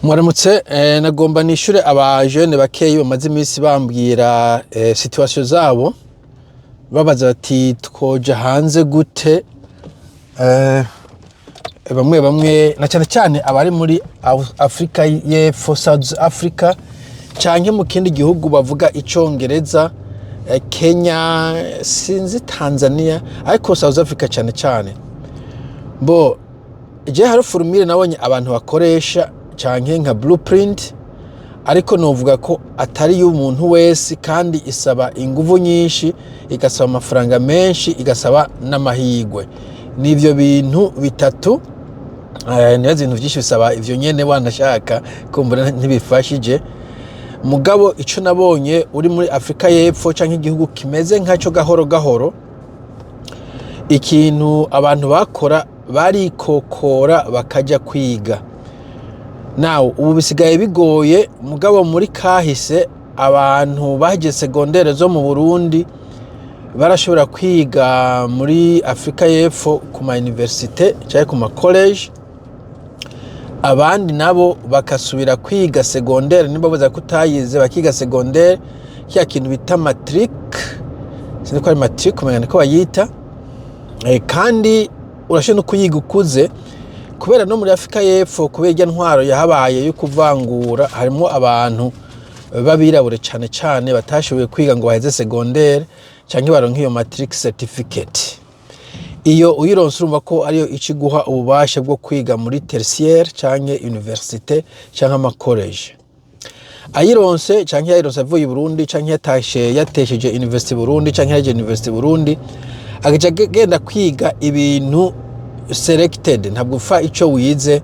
Mwaramutse. Nagomba nishure abajene bakeyi bamaze iminsi bambwira situation zabo, babaza bati: "Twoja hanze gute?" Bamwe bamwe, na cyane cyane abari muri Afrika y'Epfo, South Africa, canke mu kindi gihugu bavuga Icongereza, Kenya, sinzi, Tanzania, ariko South Africa cyane cyane. Bo je hari formule nabonye abantu bakoresha canke nka blueprint, ariko novuga ko atari y'umuntu wese, kandi isaba inguvu nyinshi, igasaba amafaranga menshi, igasaba n'amahigwe. Nivyo bintu bitatu. Niyo bintu vyinshi bisaba ivyo nyene, wanashaka kumbura ntibifashije. Mugabo ico nabonye, uri muri Afrika y'Epfo canke igihugu kimeze nkaco gahoro gahoro, ikintu abantu bakora, barikokora bakaja kwiga. Nawe ubu bisigaye bigoye, mugabo muri kahise abantu bahejeje secondaire zo mu Burundi barashobora kwiga muri Afrika y'Epfo ku ma université cyangwa ku ma college, abandi nabo bakasubira kwiga secondaire niba baza kutayize, bakiga secondaire, kiya kintu bita matric, sinzi ko ari matric, umenga niko bayita. Kandi urashobora no kuyiga ukuze, kubera no muri Afrika y'Epfo, kubera irya ntwaro yahabaye yo kuvangura, harimo abantu b'abirabure cane cane batashoboye kwiga ngo baheze secondaire canke baronke iyo matric certificate. Iyo uyironse, urumva ko ariyo ica iguha ububasha bwo kwiga muri tertiaire canke université canke ama college. Ayironse canke yayironse avuye i Burundi, canke yatashe, yatesheje université Burundi, canke yaje université Burundi, agaca agenda kwiga ibintu selected. Ntabwo upfa ico wize.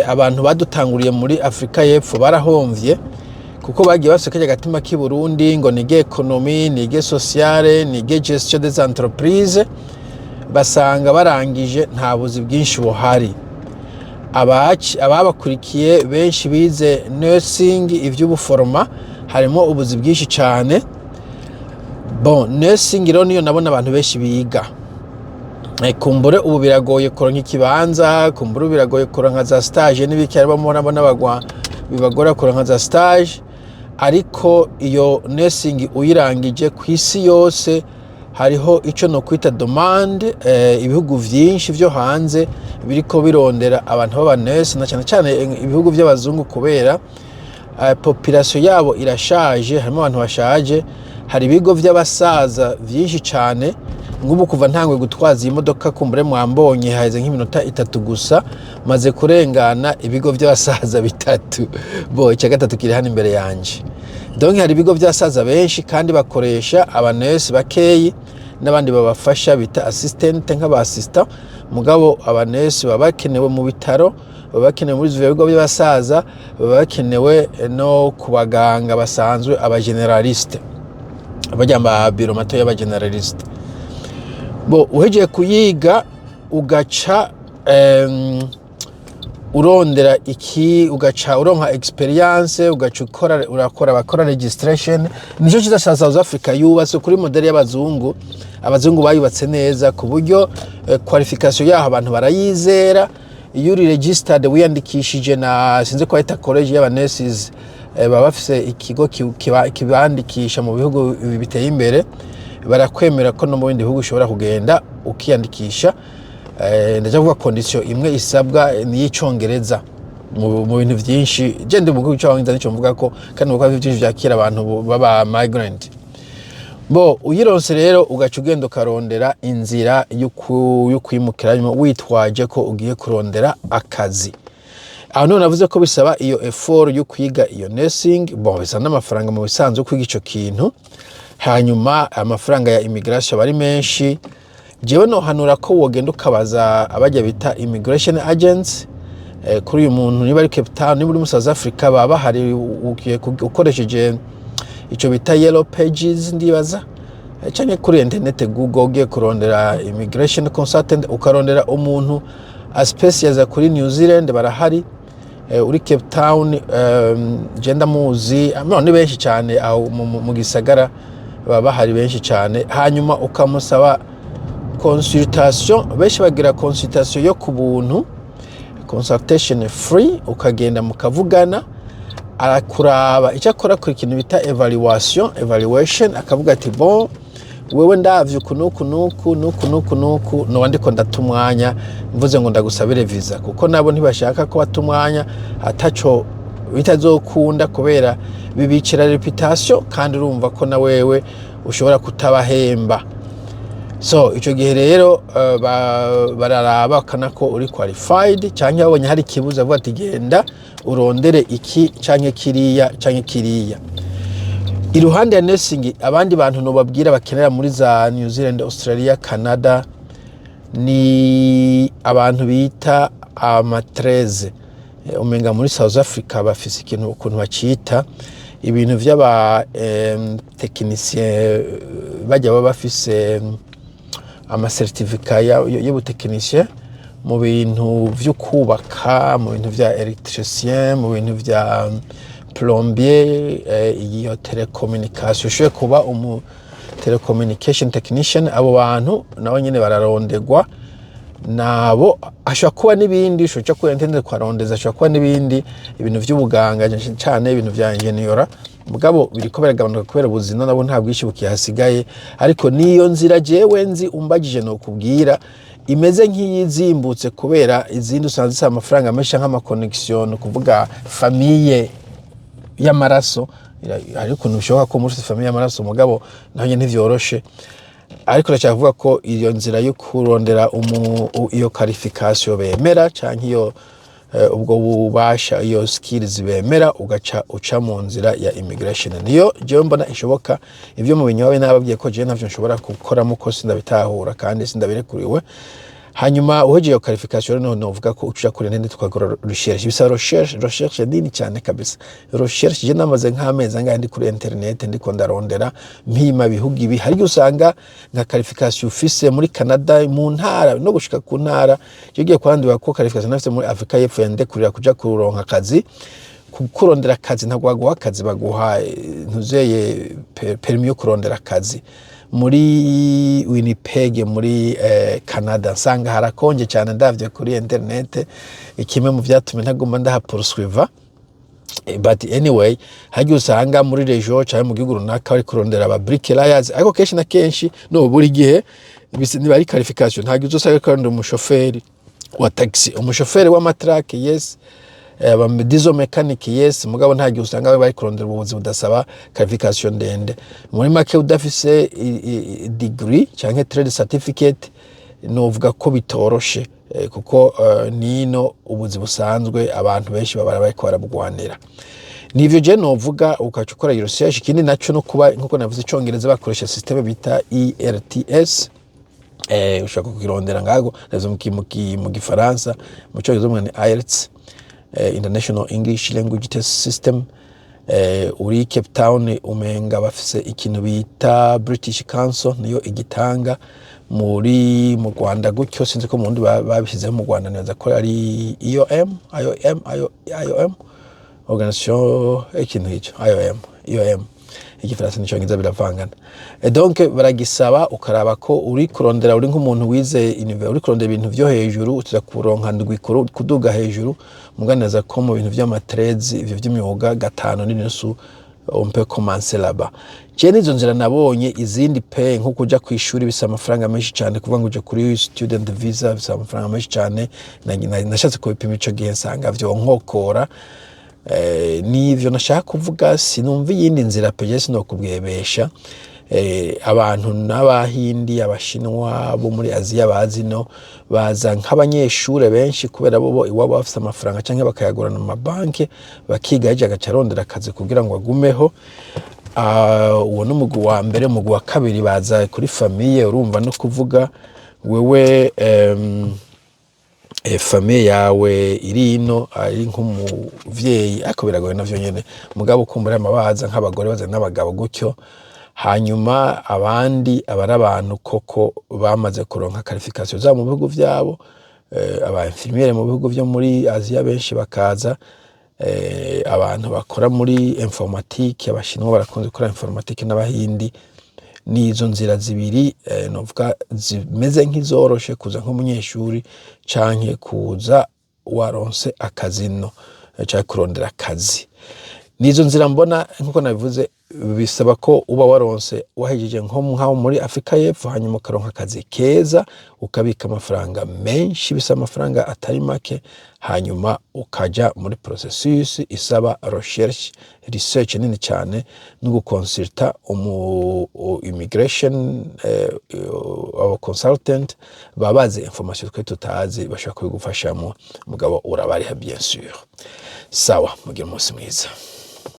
Abantu badutanguriye muri Afurika y'Epfo barahomvye, kuko bagiye bafise karya gatima k'i Burundi ngo nige économie, nige sociale, nige gestion des entreprises, basanga barangije nta buzi bwinshi buhari. Ababakurikiye benshi bize nursing, ivy'ubuforoma, harimo ubuzi bwinshi cane. Bon, nursing rero niyo nabona abantu benshi biga. Kumbure ubu biragoye kuronka ikibanza, kumbure ubu biragoye kuronka za stage n'ibiki, harimo mubona bagwa bibagora kuronka za stage. Ariko iyo nursing uyirangije, ku isi yose hariho ico no kwita demande. Ibihugu vyinshi vyo hanze biriko birondera abantu b'aba nurse, na cyane cyane ibihugu vy'abazungu, kubera population yabo irashaje, harimo abantu bashaje, hari ibigo vy'abasaza vyinshi cane. Nk'ubu kuva ntangwe gutwaza iyi modoka, kumbure mwambonye, haheze nk'iminota 3 gusa, maze kurengana ibigo vy'abasaza bitatu. Bo icya gatatu kiri hano imbere yanje. Donc hari ibigo vy'abasaza benshi, kandi bakoresha abanesi bakeyi n'abandi babafasha bita assistant, nk'aba assistant. Mugabo abanesi baba bakenewe mu bitaro, baba bakenewe muri ivyo bigo by'abasaza, baba bakenewe no ku baganga basanzwe, aba généraliste, bajya ma biro mato y'aba généraliste. Bo uhejeje kuyiga, ugaca urondera iki, ugaca uronka experience, ugaca ukora, urakora, bakora registration. Nico cyiza ca South Africa, yubatse kuri modèle y'abazungu. Abazungu bayubatse neza ku buryo qualification yaho abantu barayizera. Iyo uri registered, wiyandikishije na, sinzi ko bayita college y'aba nurses, baba bafise ikigo kibandikisha mu bihugu biteye imbere, barakwemera ko no mu bindi bihugu ushobora kugenda ukiyandikisha. Ndaja kuvuga condition imwe isabwa ni iy'icongereza mu bintu vyinshi. Je ndi mu gihugu c'Abongereza, nico mvuga ko, kandi mu bihugu vyinshi vyakira abantu baba migrant. Bo uyironse rero, ugaca ugenda ukarondera inzira yo kwimukira, witwaje ko ugiye kurondera akazi. Aho none navuze ko bisaba iyo effort yo kwiga iyo nursing. Bon, bisa n'amafaranga mu bisanzwe kwiga ico kintu, hanyuma amafaranga ya immigration aba ari menshi. Jewe nohanura ko wogenda ukabaza abajya bita immigration agents. Kuri uyu muntu, niba ari Cape Town, niba uri muri South Africa, baba bahari. Ugiye ukoresheje ico bita Yellow Pages, ndibaza, canke kuri internet, Google, ugiye kurondera immigration consultant, ukarondera umuntu aspecializa kuri New Zealand, barahari. Uri Cape Town, je ndamuzi, no, ni benshi cyane aho mu gisagara, baba bahari benshi cyane. Hanyuma ukamusaba consultation. Benshi bagira consultation yo ku buntu. Ku Consultation free, ukagenda mukavugana, arakuraba icyo akora kuri ikintu bita evaluation, akavuga ati: "Bon, wewe ndavye uku nuku nuku nuku nuku nuku, noba ndiko ndata umwanya mvuze ngo ndagusabire visa," kuko nabo ntibashaka ko bata umwanya ataco bitazokunda, kubera bibicira réputation, kandi urumva ko na wewe ushobora kutabahemba. So ico gihe rero bararaba bakana ko uri qualified, canke babonye hari ikibuza, avuga ati: "Genda urondere iki canke kiriya canke kiriya." Iruhande ya nursing, abandi bantu nobabwira bakenera muri za New Zealand, Australia, Canada ni abantu bita ama trades. Umenga muri South Africa bafise ikintu ukuntu bacita, ibintu vy'aba technicien, bajya baba bafise ama certificat y'ubu technicien mu bintu vyo kubaka, mu bintu vya électricien, mu bintu vya plombier, iyo télécommunication, ushoboye kuba umu telecommunication technician. Abo bantu nabo nyene bararondegwa. Nabo ashobora kuba n'ibindi, ushobora kuja kuri internet kwarondeza, ashobora kuba n'ibindi ibintu vy'ubuganga cane, ibintu vya ingénieur, mugabo biriko biragabanuka kubera ubuzima nabo nta bwinshi bukihasigaye. Ariko niyo nzira jewe nzi, umbagije nokubwira imeze nk'iyizimbutse, kubera izindi usanga zisaba amafaranga menshi, nk'ama connexion, ni ukuvuga famille y'amaraso. Hari ukuntu bishoboka ko muri famille y'amaraso, mugabo naho nyene ntivyoroshe. Ariko ndashaka kuvuga ko iyo nzira yo kurondera iyo qualification bemera, canke iyo ubwo bubasha, iyo skills bemera, ugaca uca mu nzira ya immigration, niyo jewe mbona ishoboka. Ivyo mu binywabe nababwiye ko jewe ntavyo nshobora gukoramo, ko sindabitahura kandi sindabirekuriwe. Hanyuma uhejeje iyo qualification rero, novuga ko uca kure ntende tukakora recherche. Bisaba recherche, recherche nini cyane kabisa. Recherche je namaze nk'amezi angahe ndi kuri internet, ndiko ndarondera, mpima bihugu ibi. Hari igihe usanga nka qualification ufise muri Canada, mu ntara no gushika ku ntara, je ugiye kwandura ko qualification nafise muri Afrika y'Epfo yandekurira kuja kuronka akazi, kurondera akazi. Ntabwo baguha akazi, baguha ntuzeye permis yo kurondera akazi muri Winnipeg, muri Canada. Nsanga harakonje cyane, ndavye kuri internet, kimwe mu vyatumye ntaguma ndaha poursuiva. But anyway, hagiye usanga muri région cyangwa mu gihugu runaka bari kurondera aba bricklayers, ariko kenshi na kenshi, no buri gihe niba ari qualification, ntabwo uzosanga kurondera umushoferi wa taxi, umushoferi w'ama truck, yes, aba diesel mechanic, yes, mugabo nta gihe usanga bari kurondera ubuvuzi budasaba qualification ndende. Muri make, udafise degree canke trade certificate, novuga ko bitoroshe, kuko nino ubuzi busanzwe abantu benshi baba bariko barabugwanira. Nivyo je novuga, ukaca ukora iyo recherche. Ikindi naco no kuba, nkuko navuze, icongereza bakoresha système bita IELTS. Ushaka kukirondera ngago nazo mu gifaransa, mu cyongereza ni IELTS, International English Language Test System. Uri Cape Town, umenga bafise ikintu bita British Council, niyo igitanga. Muri mu Rwanda gutyo, sinzi ko mu Burundi babishyizeho. Mu Rwanda neza ko ari IOM, IOM, IOM organisation, ikintu nk'icyo, IOM, IOM. Igifaransa n'icyongereza biravangana. Donc baragisaba, ukaraba ko uri kurondera, uri nk'umuntu wize uri kurondera ibintu vyo hejuru, utuza kuronka ndwi kuduga hejuru. Muganeza ko mu bintu vy'ama trades, ivyo vy'imyuga, 5.5, on peut commencer là-bas. Je nizo nzira nabonye. Izindi pe, nko kuja kw'ishuri, bisaba amafaranga menshi cyane. Kuvuga ngo uje kuri student visa bisaba amafaranga menshi cyane. Nashatse kubipima ico gihe, nsanga vyonkokora. Nivyo nashaka kuvuga, sinumva iyindi nzira pe, je sinokubwebesha. Abantu n'abahindi, abashinwa bo muri Aziya bazi no baza nk'abanyeshure benshi, kubera bo iwabo bafise amafaranga canke bakayagurana mu mabanki, bakiga, yaje agaca arondera akazi kugira ngo agumeho. Uwo ni umugwi wa mbere. Umugwi wa kabiri baza kuri famille. Urumva no kuvuga wewe famille yawe iri ino, ari nk'umuvyeyi, ariko biragoye navyo nyene, mugabo kumbura amabaza nk'abagore baza n'abagabo gutyo. Hanyuma abandi aba ari abantu koko bamaze kuronka qualification zabo mu bihugu vyabo, aba infirmière mu bihugu vyo muri Aziya benshi bakaza, abantu bakora muri informatique, abashinwa barakunze gukora informatique n'abahindi. Nizo nzira zibiri novuga zimeze nk'izoroshe: kuza nk'umunyeshuri canke kuza waronse akazi no canke kurondera akazi. Nizo nzira mbona. Nkuko nabivuze, bisaba ko uba waronse, wahejeje nko nkaho muri Afrika y'Epfo, hanyuma ukaronka akazi keza, ukabika amafaranga menshi, bisaba amafaranga atari make, hanyuma ukaja muri processus isaba recherche, research nini cyane, no gukonsulta umu immigration abo consultant baba bazi information twe tutazi, bashobora kubigufashamo, mugabo urabariha, bien sûr. Sawa, mugire umunsi mwiza.